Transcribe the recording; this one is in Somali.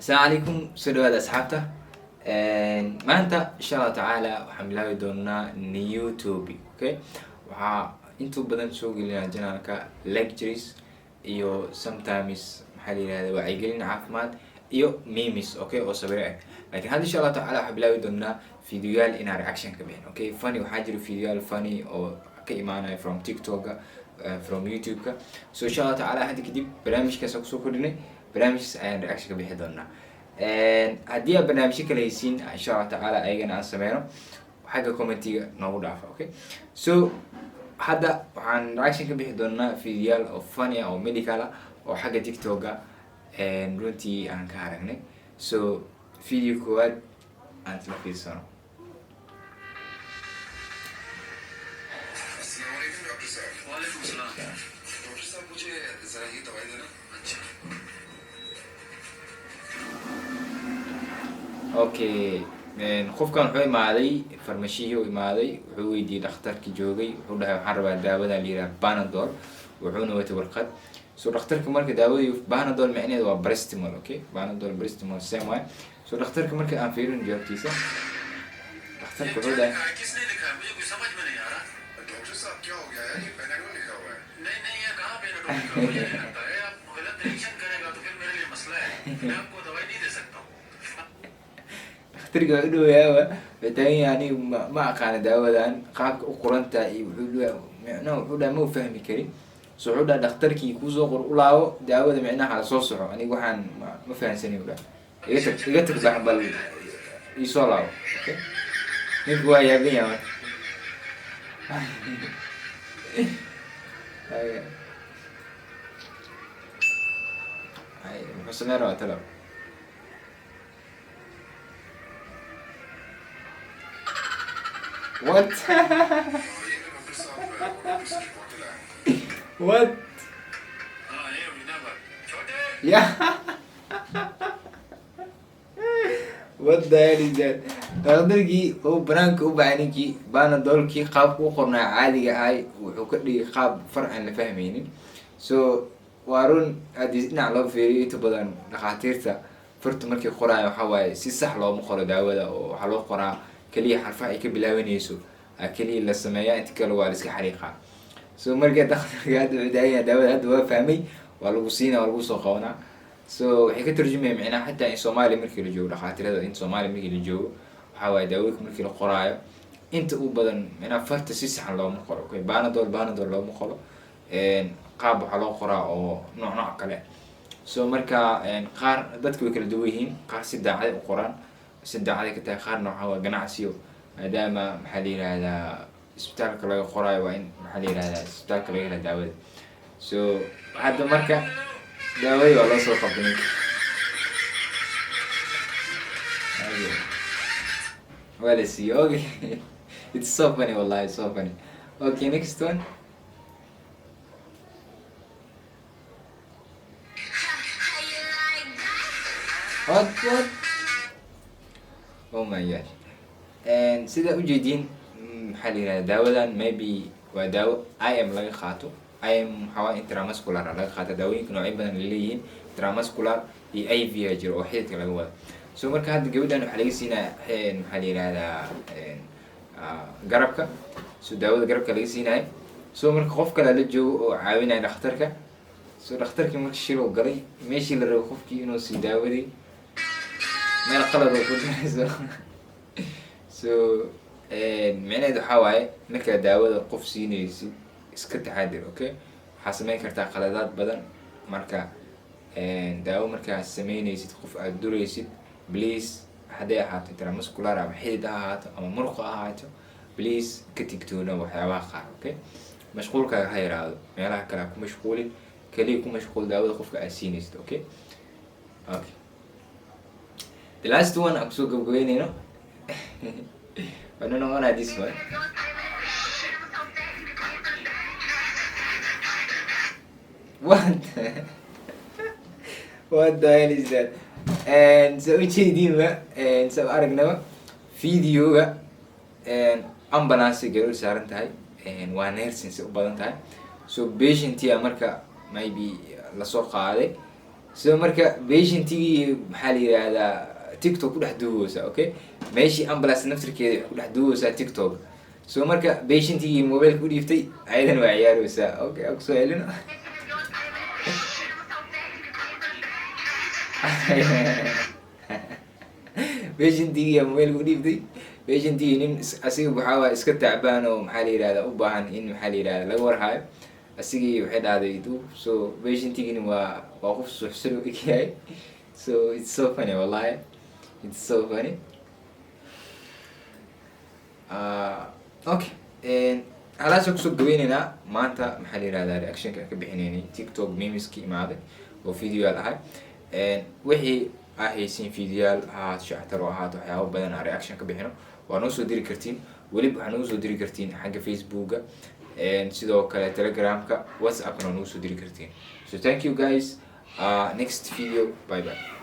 Asalaamu calaykum, soo dhawaada asxaabta. Maanta insha Allahu tacaala waxaan bilaabi doonaa new topic. Okay, waxaa intuu badan soo gelinaa channelka lectures iyo sometimes, maxaa la yihahda, wacyigelin caafimaad iyo memes, okay, oo sawiro ah. Laakiin hadda insha Allahu tacala waxaan bilaabi doonaa videoyaal inaan reaction ka bixin. Okay, funny, waxaa jira videoyaal funny oo ka imaanaya from TikToka, from YouTube-ka. So insha Allahu tacaala hadda kadib barnaamijkaas aan kusoo kordhinay, barnaamijkaas ayaan reaction ka bixi doonaa. Haddii aad barnaamijyo kale haysiin, insha Allahu tacaala ayagana aan sameyno, xagga commentiga noogu dhaafa. Okay, so hadda waxaan reaction ka bixi doonaa videoyaal oo funny ah oo medical ah oo xagga TikToka runtii aan ka aragnay. So video koowaad aan isla fiirsano. अस्सलाम वालेकुम डॉक्टर साहब। वालेकुम सलाम। डॉक्टर साहब, मुझे जरा ये दवाई देना। अच्छा। Okay, qofkan wuxuu imaaday farmashihii u imaaday, wuxuu weydiiyey dhakhtarkii joogay, wuxuu dhahay waxaan rabaa daawada la yiraha Panadol, wuxuuna watay warqad. So dhakhtarka marka daawadii Panadol micnaheedu waa paracetamol. Okay, Panadol, paracetamol same way. So dhakhtarka marka aan fiirin jawaabtiisa, dhakhtarka wuxuu dhahay लिखा है? किसने लिखा है? मुझे कुछ समझ में नहीं आ रहा। डॉक्टर साहब, क्या हो गया यार? ये पेनाडोल लिखा हुआ है। नहीं, ये कहाँ पेनाडोल लिखा हुआ है? मुझे नहीं लगता है। आप गलत रिएक्शन करेगा तो फिर मेरे लिए मसला है। मैं आपको दवाई नहीं दे सकता हूँ। Dhakhtarka waa u dhawayaaba, wuxuu taagan yahay anigu ma aqaana daawadan qaabka u qorantahay iyo wuxuu dhahay micnaha, wuxuu dhahay ma u fahmi karin. So wuxuu dhahay dhakhtarkii kuusoo qor u laabo, daawada micnaha hala soo soxo, aniga waxaan ma fahansanin. U dhahay iga tag, iga tag, bax, bal iisoo laabo. Okay, ninku waa yaaban yahay marka. Okay. Ay, muxuu sameyn rabaa talo? What? ये लो डॉक्टर साहब, वो डॉक्टर की बोतल है। What? हाँ, ये हुई ना बात छोटे। Yeah. What the hell is that? Dhakhtarkii oo banaanka u baxay ninkii, Panadolkii qaabka u qornaa caadiga ahay wuxuu ka dhigay qaab far aan la fahmaynin. So waa run, haddii dhinac loo fiiriyo, inta badan dhakhaatiirta farta markay qoraayo waxaa waaye si sax looma qoro daawada, oo waxaa loo qoraa keliya xarfaha ay ka bilaabanayso aa keliya la sameeyaa, inta kale waa la iska xariiqaa. So marka dhakhtarka hadda wuxuu taagan yahay daawada hadda waa fahmay, waa lagu siinaa, waa lagu soo qabanaa. So waxay ka tarjumaya micnaha xataa in Soomaaliya markii la joogo, dhakhaatiirada in Soomaaliya markii la joogo, waxaa waaye daawooyinka markii la qoraayo inta u badan micnaha farta si saxan looma qoro. Okay, Panadol Panadol looma qoro, qaab waxaa loo qoraa oo nooc nooc kale. So marka qaar dadka way kala duwan yihiin, qaar si daacaday u qoraan, si daacaday ka tahay, qaarna waxaa waa ganacsiyo, maadaama, maxaa la yihahdaa, isbitaalka laga qoraayo, waa in, maxaa la yihahdaa, isbitaalka laga hela daawada. So hadda marka daawadii waa loo soo qabtay ninka. Okay. Waa la siiyey. Okay, it's so funny, wallahi, it's so funny. Okay, next one. How you like that? What? What? Oh my gosh. And sida ujeediin, maxaa la yihahdaa, daawadan maybe waa daawo IM laga qaato. IM waxaa waa intramuscular laga qaato. Daawooyinka noocyo badan leeyihiin, intramuscular iyo IV aa jiro oo xididka laga wado. So marka hadda gabadhan waxaa laga siinaya, maxaa la yihahdaa, garabka. So daawada garabka laga siinayo. So marka qof kale la joogo oo caawinaya dhakhtarka. So dhakhtarkii marka shiluu galay, meeshii la rabo qofkii inuu sii daawadii meel qalad oo ku darayso. So micnaheed waxaa waaye markaa daawada qof siinaysid iska taxadir. Okay, waxaa sameyn kartaa qaladaad badan. Marka daawo markaa sameynaysid, qof aada duraysid, please, hadday ahaato intramuscular ama xidid ha ahaato ama muruqa ha ahaato, please ka tigtoona waxyaabaha qaar. Okay, mashquulkaaga ha yaraado, meelaha kale ha ku mashquulin, kaliya ku mashquul daawada qofka aad siinaysid. Okay, the last one aan kusoo gabagabeyneyno waanu noqonaa this one. What? What the hell is that? And sa ujeediinba, sa u aragnaba videoga, ambulance garoor saaran tahay, waa nursing si u badan tahay. So patientia marka maybe lasoo qaaday. So marka patientigii, maxaa la yihahdaa, TikTok ku dhex duubeysaa. Okay, meeshii ambulance naftirkeeda waxay ku dhex duubeysaa TikTok. So marka patientigii mobileka u dhiiftay, ayadan waa ciyaareysaa. Okay, aan kusoo celino. Patientigii aa mobileka u dhiiftay. Patientigii nin asiga waxaa waay iska tacbaan oo, maxaa la yihahdaa, u baahan in, maxaa la yihahda, laga warhayo. Asigii waxay dhahday duub. So patientigini waa qof suuxsan u egyahay. So it's so funny, wallahi, it's so funny. Okay, halaasaan kusoo gabeyneynaa maanta, maxaa la yihahdaa, reactionka aan ka bixinaynay TikTok memeski imaaday oo videoyaal ahay. Wixii aa haysiin, videoyaal ha ahaato, shactaro ahaato, waxyaabo badan aan reaction ka bixino, waa noo soo diri kartiin. Weliba waxaa noogu soo diri kartiin xagga Facebooka, sidoo kale Telegramka, WhatsAppna waa noogu soo diri kartiin. So thank you guys, next video, bye bye.